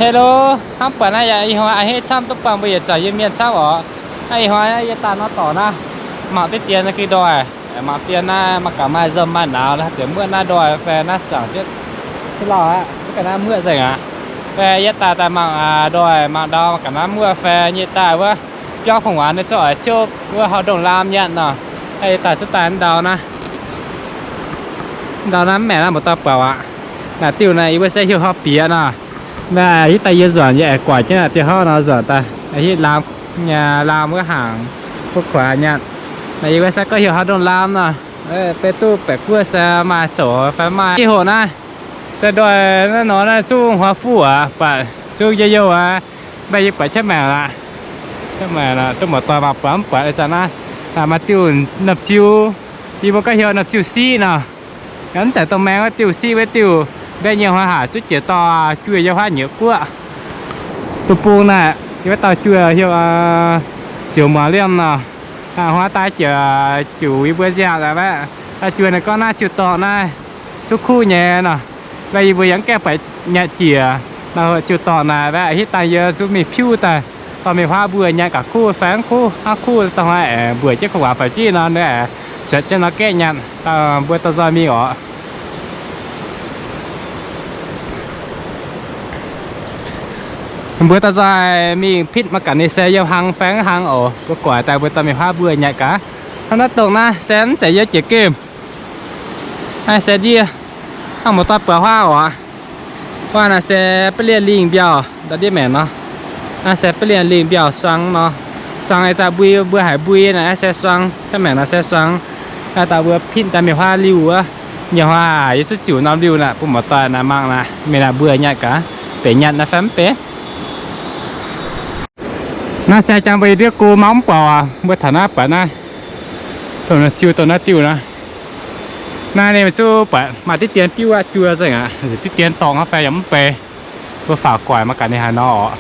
Hello, hnamv buatc naaiv yaac ih hnoi a'hneiv camv duqv buangh mbuo yietc zungv yie mienh camv oc. Naaiv ih hnoi yie daaih nor dorngx naaiv, mangc diqv dien naaiv gui ndoih, mangc dien naaiv maaih gaax maaih nzomh maaih nauz, haaix diec muoqv naaiv ndoih fai naaiv zaangc jienv, lauh aqv, ga'naaiv muoqv nzengc aqv. Fai yie daaih daaih mangc ndoih mangc ndau ga'naaiv muoqv fai nyei daaih wuov biauv kungx waanc nyei zungv oix ciouv wuov hauv ndongh laam nyatv nor. Yie daaih cuotv daaih ndau naaiv, ndau naaiv mv maengc naaiv mbuo daaih buatc aqv. Naaic diuh naaiv yie mbuo se hiuv hauv bieqc nor. Naaiv hitv daaih yie nzuonx yie aengx guaix jienv naaiv diuh hauv nor nzuonx daaih hitv laam, laam wuov hnaangx, kuv kuaix nyatv. Naaiv yie mbuo se gorngv hiuv hauv ndongh laam nor, beiv duqv baeqc guoqv se maaih zoux fai maaih diuh hoc naaiv. Se ndoih naaiv nor naaiv zungv huaav fuqv aqv, buatc zungv yie youh aqv. Mv baac yie buatc qaqv maengc aqv, qaqv maengc duqv muoz-doic mangc buatc mv buatc ih zanc naaiv. Maaih diuh norm ziu, yie mbuo gorngv hiuv norm ziu siqv nor. Mv zeiz dongh maeng wuov diuh siqv wuov diuh, mbaeqv nyei huaav haac zuqc jiex dorh juoh yiem huaav nyuoz guoqv. Bun bung naaic yie wuov dauh juoh hiuv zioux muangx liemh nor, huaav daaih jiex juqc yie mbuo nziaauc aqv. Juoh naaic gorngv naaiv ziuh dorngh naaiv zuqc kuv nyei nor. Mv baac yie mbuo yaac mv gaengh buatc nyatv jiex nor, ziuh dorngh naaic hitv daaih yie zuqc mingh piuv daaih dorh mingh huaav mbuo nyatv gaax kuv fai mv kuv, hnangv kuv dongh aengx mbuoqc jienv kungx waanc fai jienv nor, ninh aengx zuotc jienv nor gaeqv nyatv daaih mbuo dorh nzoih mingh oc. Mbuo dorh nzoih mingh pitv mangc gaax ninh se yiem hlang fai mv hlang oc. Mbuo guaix daaih mbuo dorh mingh huaav mbuo nyatv gaax. Hnangv naaiv dongh naaiv se mv zeiz yiem jiex gemh. Naaiv se ndiev, hnangv muoz-doic buatc huaav oc. Huaav naaiv se ba'lienh lingh mbiauh ndau ndiev maengc nor. Naaiv se ba'lienh lingh mbiauh suang nor. Suang ih zanc mbui, mbuo haiz mbui naaiv se suang, qaqv maengc naaiv se suang. Naaiv dauh mbuo pitv daaih mingh huaav liuh wuov. Nyiec huaav yie zuqc ziux norm liuh naaic bun muoz-doic naaic mangc naaic, mingh naaic mbuo nyatv gaax, benx nyatv naaiv fai mv benx. Naaiv se jangx mbuo yie ndiev go mauv mv buatc, mbuo taux naaiv buatc naaiv, ziux dongh naaiv diuh naaiv. Naaiv ninh zuqc buatc maaih diqv dien biuv aqv, juoh nzengc aqv, nzengc diqv dien dorngc aqv fai yaac mv bei. Mbuo faaux guaic mangc gaax ninh haaix nor oc.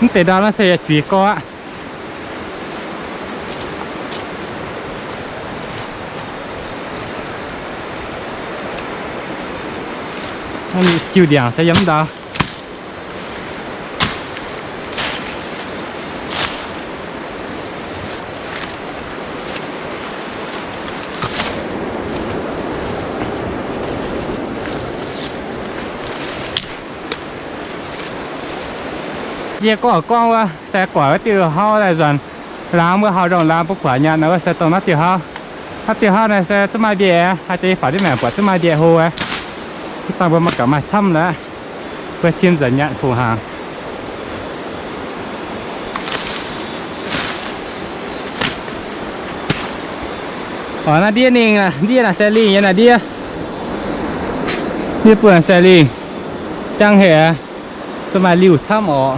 Mv deix ndau naaiv se yaac juiz gorx aqv. Ziuh ndiangx se yiem ndau. Yie gorngv gorngv wuov se guaic wuov diuh hauv daaih nzuonx, laangz wuov hauv ndongh laangz butv guaax nyanc wuov se dongh naaiv diuh hauv. Naaiv diuh hauv naaiv se zuqc maaih mbiaeqc, haaix deix faaux ndiev maengc buatc zuqc maaih mbiaeqc hlo aqv. Mv baac mbuo mangc gaax maaih camv lorqc. Mbuo cim nzengc nyanc fungc hnaangx. Oc, naaiv ndiev ninh, ndiev naaic se lingh nyei naaic ndiev. Ndiev buo se lingh. Jangv hec, zuqc maaih liuh camv oc.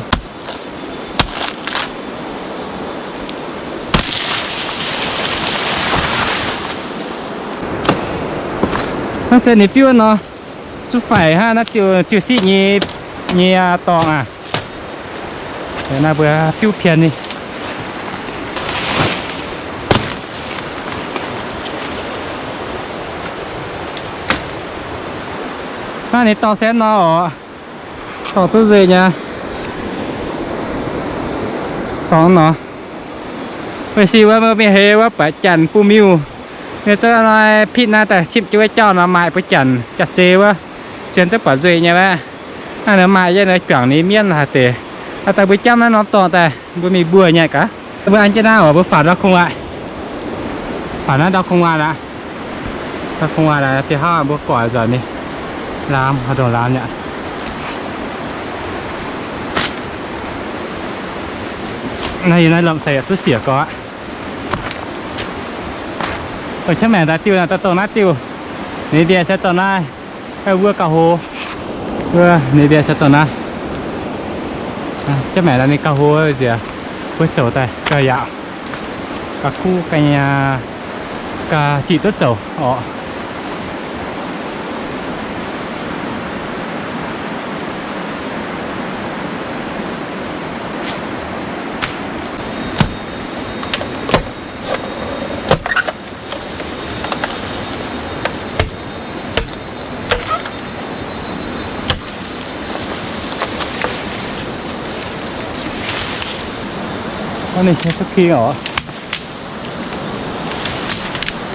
Naaiv se ninh biuv nor, zuqc faix hnangv naaiv diuh ziuh siqv nyei, nyei dorngx aac. Naaiv mbuo biuv pien ninh. Naaiv ninh dorngx se nor oc. Dorngx duqv nzuih nyei. Dorngx nor. Weic sin wuov mbuo mingh heix wuov buatc janx bun miuh. Mienh zungv nor pitv naaiv daaih cimv jienv wuov jauv nor maaih bun janx jaax-zei wuov. Zien zungv buatc nzuih nyei wuov. Naaiv nor maaih yie nor juangc ninh mienv haaix deix. Haaix dauh mbuo jamv naaiv norm dorngx daaih mbuo mingh mbuo nyei gaax. Mbuo an jienv naaiv oc, mbuo faaux ndau kungx waaic. Faaux naaiv ndau kungx waaic aqv. Ndau kungx waaic aqv, diuh hauv mbuo guaic nzuonx mingh. Laamz, ndongc laamz nyei. Naaiv yie naaiv lomh se zuqc siec gorx aqv. Dongh qaqv maengc daaih diuh naaiv, dongh naaiv diuh. Ninh mbiaeqc se dongh naaiv. Wuov gauh hlo. Wuov ninh mbiaeqc se dongh naaiv. Qaqv maengc daaih ninh gauh hlo nziex. Mbuo zoux daaih gauh yaac gauh kuv ga'nyei, gauh ziqc duqv zoux orqc. Ninh cuotv king oc.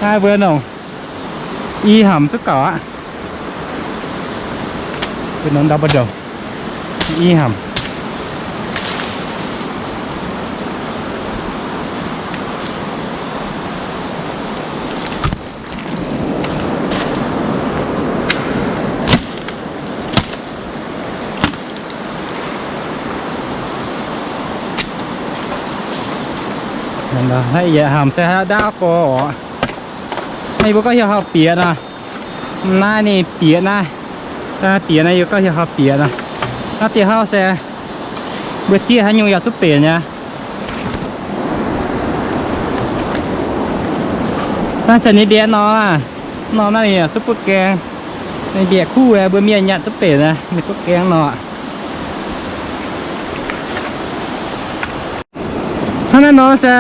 Naaiv mbuo nongc i hamc zuqc gauh aqv. Mbuo nongc ndau ba'ndongc i hamc. Naaiv yietc hamc se haaix ndaauv gorx oc. Naaiv mbuo gorngv hiuv horpc bieqc nor. Naaiv ninh bieqc naaiv, bieqc naaiv yie gorngv hiuv horpc bieqc nor. Naaiv dieh hlauv se mbuo zieqv haaix nyungc yaac zuqc benx nyei. Naaiv se ninh mbiaeqc nor, nor naaiv ninh yaac zuqc butv gaeng. Ninh mbiaeqc kuv, mbuo mienh nyanc zuqc benx, ninh butv gaeng nor. Hnangv naaiv nor se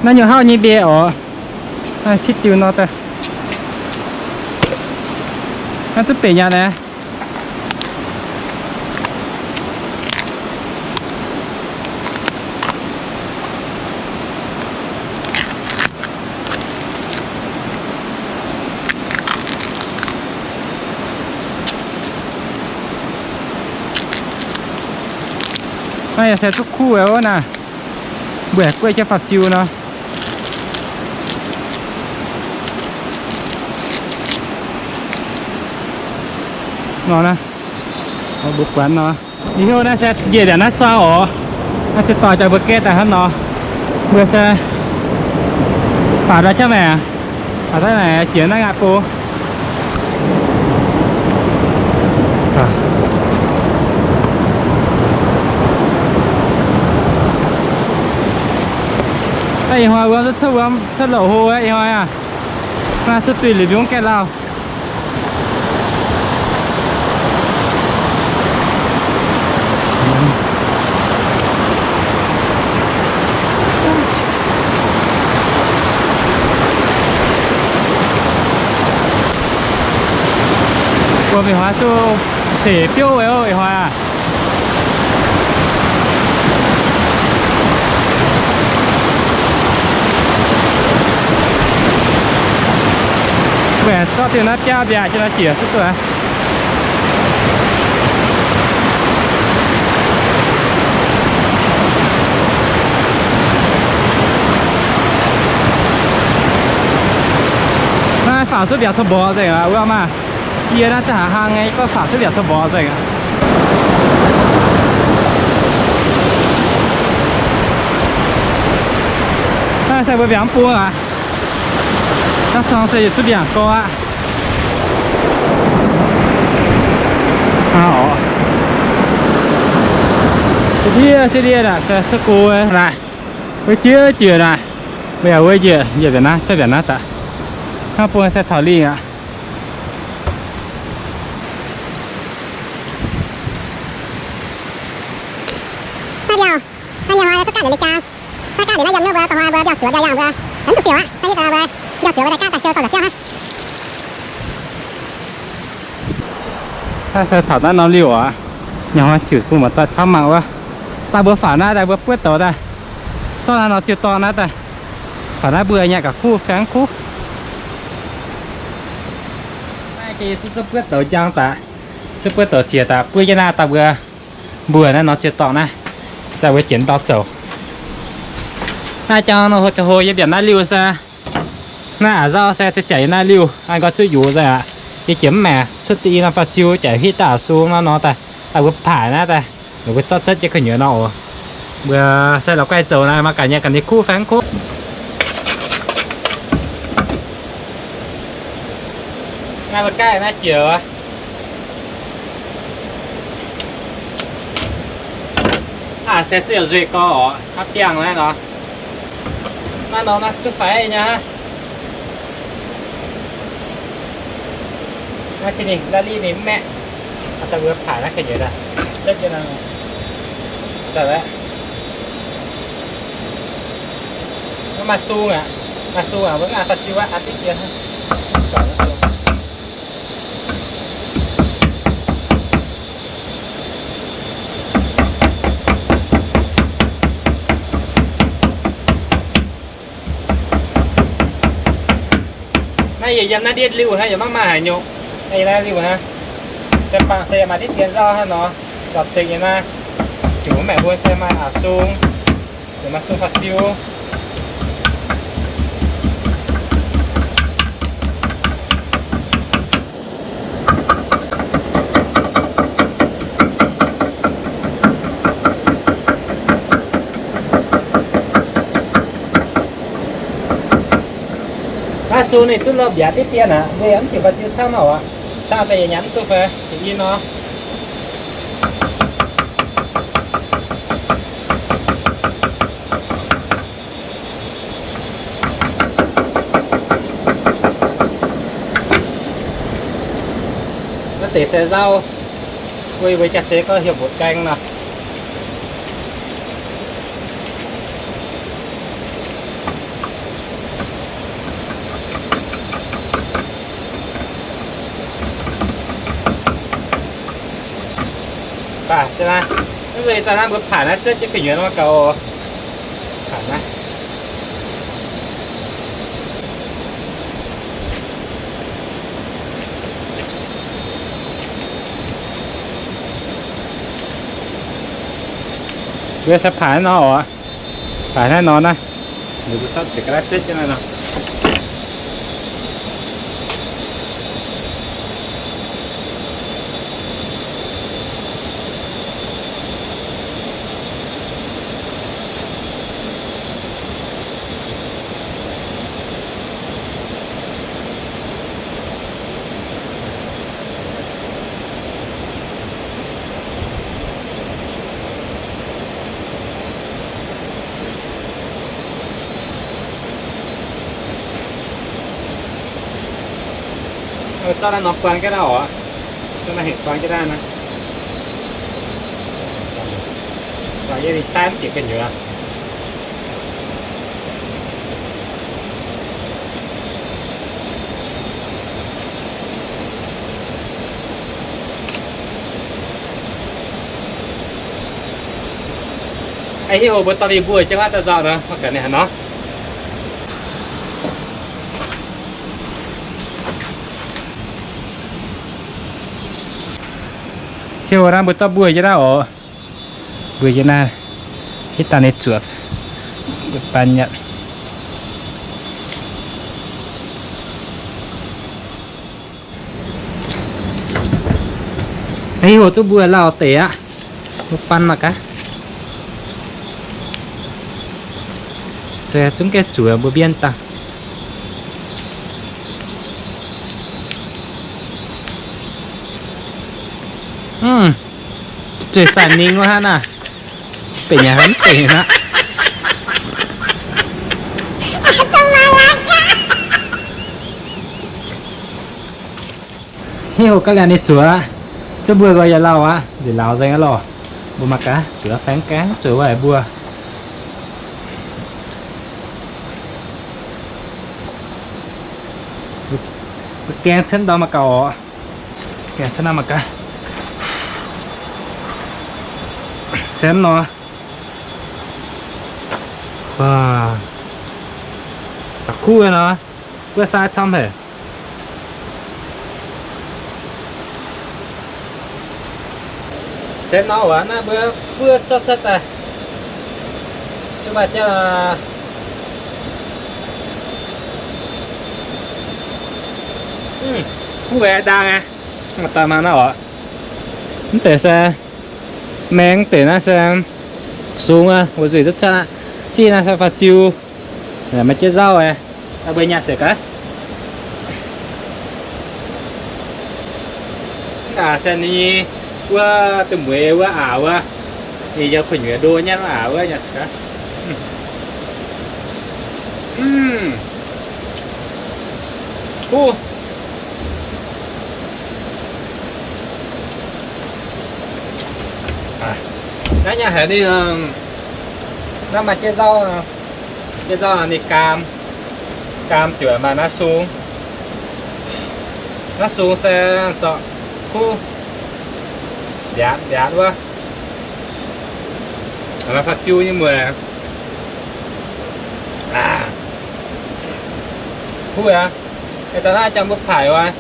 naaiv nyungc hlauv nyei mbiaeqc oc. Naaiv pitv diuh nor daaih. Naaiv zuqc benx nyei naaiv. Naaiv yaac se duqv kuv wuov naaiv. Mbuo gueiv jienv faam-ziu nor. Nor naaiv, mbuo buatc nor. Ih hnyouv naaiv se njiec ndaangc naaiv suang oc. Naaiv se doix daaih mbuo gaeqv daaih hnangv nor. Mbuo se faaux daaih jauv maengc, faaux daaih naaic jiex naaiv ngaqv go. Ih hnoi wuom cuotv, wuom cuotv louc hlo aqv ih hnoi aqv. Naaiv cuotv duih liuz mbiungv gaeqv lauh. Wuom ih hnoi duqv seix biouv aqv, ih hnoi aqv. Mbuo zorqv diuh naaiv biaav mbiaauc jienv nor jiex duqv duqv. Naaiv faaux cuotv mbiaauc caux mborqv nzengc aqv, wuov maah. Yie naaiv za'gengh hlang nyei, yie gorngv faaux cuotv mbiaauc caux mborqv nzengc aqv. Naaiv se mbuo mbiaauc mv bung aqv. Naaiv suang se yietc zungv mbiaauc gorx aqv. Ndiev ndiev naaic se cuotv go naaic, wuov jiex jiex naaic, mbuo yaac wuov njiec njiec mbiaauc naaiv, cuotv mbiaauc naaiv daaih. Hnangv bung se taux lingh aqv. Naaiv mbiaauc, naaiv mbiaauc hnoi cuotv ganh nzengc nyei jaang. Naaiv ganh nzengc naaiv yiem nor mbuo da'hnoi mbuo mbiaauc zuoqc mbiaauc yaangh mbuo, mv zuqc biouc aqv. Naaiv yie da'hnoi mbuo mbiaauc zuoqc mbuo daaih ganh daaih siou dorh nzengc biauv hnangv. Naaiv se taux naaiv norm liuh aqv. Nyanc hnoi ziouc bun muoz-doic camv mangc wuov. Daaih mbuo faaux naaiv daaih mbuo buov douz daaih, zorqv naaiv nor ziouc dorngh naaiv daaih. Faaux naaiv mbuo nyanc ga'kuv faeng kuv. Naaiv ga'nyeic zuqc buov douz njang daaih, zuqc buov douz ziex daaih, buov jienv naaiv daaih mbuo mbuox naaiv nor ziouc dorngh naaiv, zaaih mbuo jienv ndau zoux. Naaiv jangv nor hlo ziangh hoc yie mbiaauc naaiv liuh se, naaiv a'nzauv se ziouc jaic yie naaiv liuh, an nqoi zuqv yungz nzengc aqv. Yie jiex mv maengc cuotv deix i norm faah-ziu jaic hitv daaih a'sung nor nor daaih, daaih mbuo paaic naaiv daaih, mbuo zorqv zotv jienv gu'nyuoz nor oc. Mbuo se la'guaih zoux naaiv mangc gaax nyei ga'naaiv kuv faeng kuv. Naaiv mbuo gaih naaiv jiex aqv. Aav, se zuqc nzueic gorx oc, hnangv biangh naaiv nor. Naaiv nor naaiv duqv faix nyei aqv. Naaiv se ninh, naaiv liv ninh mv maeqv. Daaih mbuo paaic naaiv gu'nyuoz daaih, zotv jienv nor. Zauh aqv. Maiv maaih sung aqv. Maaih sung aqv, mbuo mv aqc daaih ziux aqv, aqc diqv jiex hnangv. Naaiv yie yiem naaiv ndiev liuh hnangv, yie maiv maaih haaix nyungc. Naaiv yie naaiv liuh hnangv. Se bangc se yie maaih diqv dien nzauh hnangv nor, zorpc zengc yie naaiv. Juqc mv maengc mbuo se maaih a'sung, yie maaih zung faa ziu. Naaiv sung ninh zungv lomh mbiaauc diqv dien aqv, mbuo yaac mv jiez faa ziu camv oc. Camv daaih yaac nyanc mv duqv fai, jiex i nor. Naaiv deix se nzauv, mbuo, mbuo jaax-zeix gorngv heuc mbutc gaeng nor. Baac naaiv nzunc ih zanc naaiv mbuo paanc naaiv zetv jienv gu'nyuoz nor gaux oc. Paanc naaiv. Mbuo se paanc naaiv nor oc. Paanc naaiv nor naaiv. Mbuo cuotv deix ga'naaiv zetv jienv naaiv nor. Zorqv naaiv nor buang jienv naaiv oc. Zorqv naaiv heuc buang jienv naaiv naaiv. Yie sai mv bieqc gu'nyuoz. Aa, hiuv mbuo dorh mingh mbuo jienv huaav daaih nzauh nor, mv gaax ninh haaix nor. Hiuv naaiv mbuo zorqv mbuo jienv naaiv oc. Mbuo jienv naaiv, hitv daaih ninh zuoqc, mbuo ban nyanc. Hiuv zungv mbuo lauh deix aqv. Mbuo ban mangc gaax. Se zungv gaeqv zuoqc mbuo mbienv dangh. Zueiz saaic ningx wuov hnangv naaiv. Benx yaac hnangv benx aqv. Hiuv ga'liac ninh zuoqc aqv. Zungv mbuo nqoi yaac lauh aqv, nziex lauz nzengc aqv lorh. Mbuo mangc gaax, zuoqc faengx gaengh zuoqc wuov haic mbuo. Mbuo gaeng cuotv ndau mangc gaax oc. Gaeng cuotv ndau mangc gaax. Se mv nor. Da'kuv nor, buov sai camv haic. Se nor waac naaiv mbuo buov zorqv cuotv daaih. Duqv maaih jauv. Kuv aeqv, ndaang aqv. Maaih daaih maaih naaiv oc. Mv deix se maeng, mv deix naaiv se sung aqv, weic zuqc duqv cuotv aqv. Zinh naaiv se faa ziu, maaih jienv nzauv aqv. Mbuo nyaah siec gaax. Aac, se ninh wuov duqv mueiz wuov aac wuov, ninh yiem kuv nyuoz ndo nyei aac wuov nyaah siec gaax. Kuv. Naaiv nyaah haic ninh, naaiv maaih jienv nzauv, jienv nzauv ninh gaam, gaam juoc maaih naaiv sung. Naaiv sung se zorqv kuv mbiaatc mbiaatc wuov. Maaih faa jiu nyei mueiz. Kuv aqv. Da'naaiv jangx mbuo paaic oc.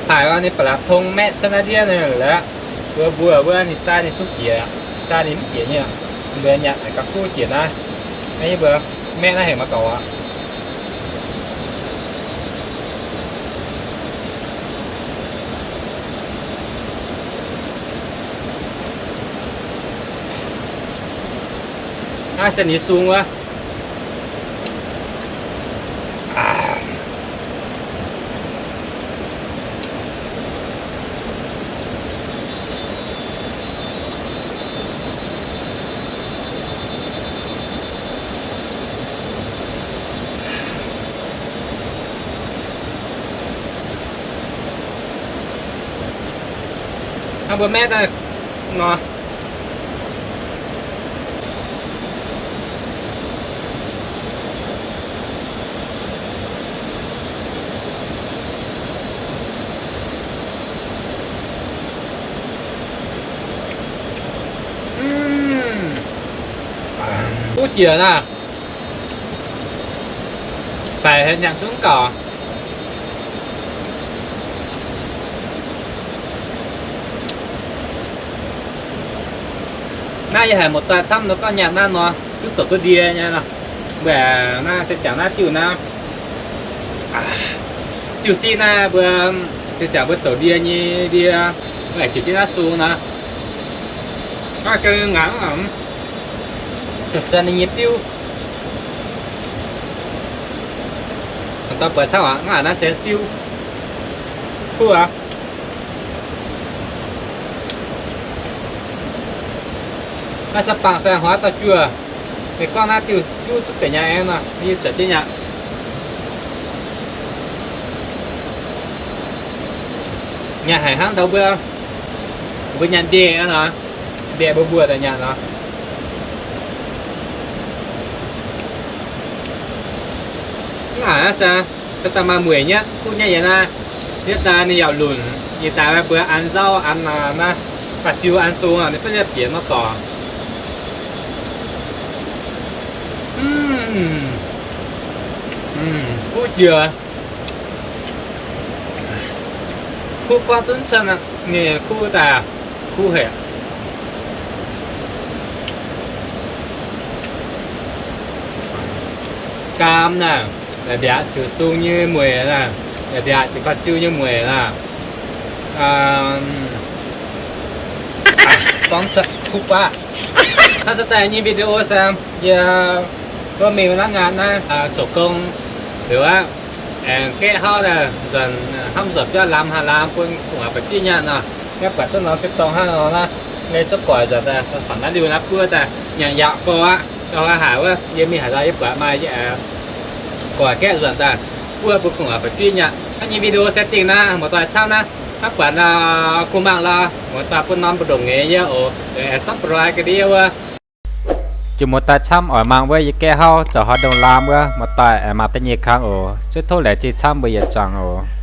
Paaic oc, ninh ba'laqc tong maeqv cuotv naaiv ndiev ninh lorqc. Mbuo mbuo wuov ninh sai ninh zungv jiex, sai ninh mv jiex nyei, mbuo nyanc haic gauh kuv jiex naaiv. Naaiv mbuo maeqv naaiv hengx maiv dorngx aqv. Naaiv se ninh sung wuov. Hnangv mbuo maeqv daaih nor. Kuv jiex naaiv. Daic haic nyanc zungv gauh. Naaiv yie haiz muoz-doic camv nor gorngv nyanc naaiv nor, zuqc zoux duqv ndie nyei nor. Mbuo naaiv se jangx naaiv diuh naaiv, ziuh siqv naaiv mbuo, se jangx mbuo zoux ndie nyei ndie, mbuo jiex jienv naaiv sung nor. Naaiv gengh ngaanc, ninh nyei diuv. Daaih buatc camv aqv, naaiv se diuv. Kuv aqv. Naaiv se bangc sai-hoix dorh juoh. Meih gorngv naaiv diuh juv zungv benx nyaanh aeqv nor, yie zuotc jienv nyaanh. Nyaanh haic hnangv ndau mbuo, mbuo nyaanh ndie nor, ndie mbuo mbuo daaih nyaanh nor. Mv aqc naaiv se, se daaih maaih mueic nyei, kuv nyei yaac naaiv. Yietv daaih ninh yaac lunc, yietc daaih mbuo an nzauv an naaiv, baac ziux an sung ninh duqv yietv bieqc nor dorngc. Kuv jiex, kuv gorngv zunv cuotv nyei kuv daaih, kuv haic. Gaam naaiv, mbiaatc ziouc sung nyei mueic naaiv, mbiaatc ziouc baac ziux nyei mueic naaiv. Gorngv cuotv kuv baav. Naaiv se daaih nyei video se yie duqv mingh naaiv ngaatc naaiv zoux gong liuz aqv. Aengx gaeqv hnangv nzunc hnamv nzunc biauv lamz haaix lamz bun gu'nguaaz faix-diuv nyaanh nor, maiv buatc duqv norm zipv dorngh hnangv nor naaiv, leih zuqv goic nzunc daaih, fangx naaiv liuz naaiv buov daaih nyanc yaac gox aqv. Gauh haic wuov, yie mingh haaix ndau yie buatc maaih goic gaeqv nzunc daaih, buov bun gu'nguaaz faix-diuv nyaanh. Naaiv nyei video se dingh naaiv, muoz-doic camv naaiv, maiv buatc nor, kuh mangc lorh, muoz-doic bun norm mbu'ndongx nyei yie oc, subscribe ga'ndiev wuov. Jiex muoz-doic camv oix mangc wuov yie gaeqv hauv zoux haaix ndongh lamz wuov, muoz-doic aengx mangc da'nyeic kangx oc. Zuov tov laengz zingh camv mbuo yietc zungv oc.